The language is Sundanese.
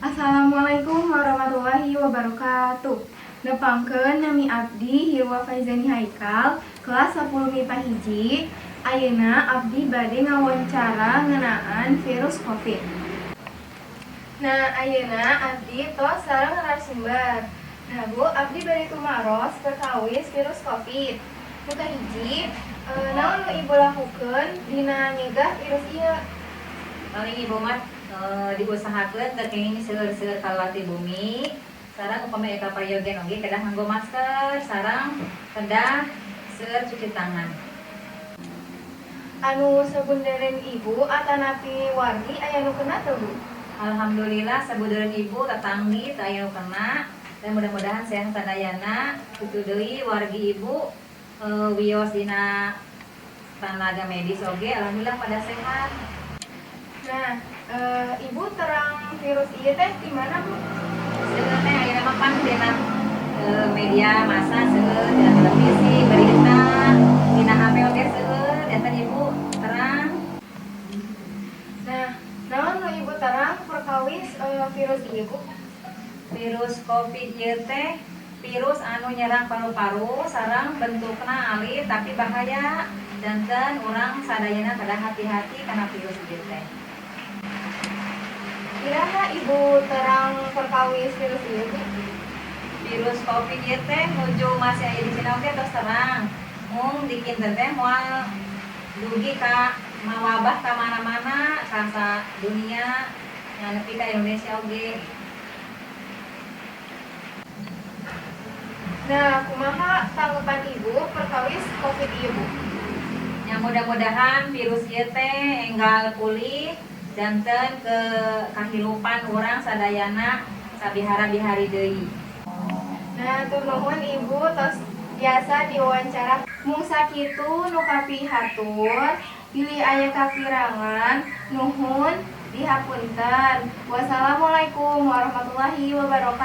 Assalamualaikum warahmatullahi wabarakatuh. Nepangkeun, nami abdi Hilwa Faizani Haikal, kelas 10 MIPA 1. Ayeuna abdi bade ngawawancara ngeunaan virus Covid. Nah, ayeuna abdi tos sareng narasumber. Nah, Bu, abdi bade tumaros perkawis virus Covid. Nu kahiji, naon nu Ibu lakukeun dina nyegah virus ieu? Paling Ibu mah diusahakeun teu kenging seueur-seueur kaluar ti bumi. Sareng upami aya kaprayogian oge kedah nganggo masker, sareng kedah seueur cuci tangan. Anu sabudeureun Ibu atanapi wargi aya nu kena teu, Bu? Alhamdulillah, sabudeureun Ibu, tetanggi teu aya nu kena dan mudah-mudahan sehat sadayana. Kitu deui wargi Ibu, wios dina tanaga medis oge alhamdulillah pada sehat. Nah, Ibu terang virus ieu teh di mana, Bu? Seueur teh ayeuna mah pan dina media massa seueur, dina televisi, berita, dina HP oge seueur, janten Ibu terang. Nah, naon nu Ibu terang perkawis virus ieu, Bu? Virus Covid ieu teh virus anu nyerang paru-paru sareng bentukna alit tapi bahaya, janten urang sadayana kedah hati-hati kana virus ieu teh. Iraha Ibu terang perkawis virus ieu, Bu? Virus Covid ieu teh nuju masih aya di Cina oge tos terang. Mung dikinten teh moal dugi ka mawabah ka mana-mana ka dunia nya, nepi ka Indonesia oge. Nah, kumaha tanggapan Ibu perkawis Covid ieu, Bu? Ya, mudah-mudahan virus ieu teh enggal pulih, janten ke kahirupan urang sadayana sabihara-bihari deui. Nah, hatur nuhun Ibu tos tiasa diwawancara. Mung sakitu nu kapihatur, bilih aya kakirangan, nuhun dihapunten. Wassalamualaikum warahmatullahi wabarakatuh.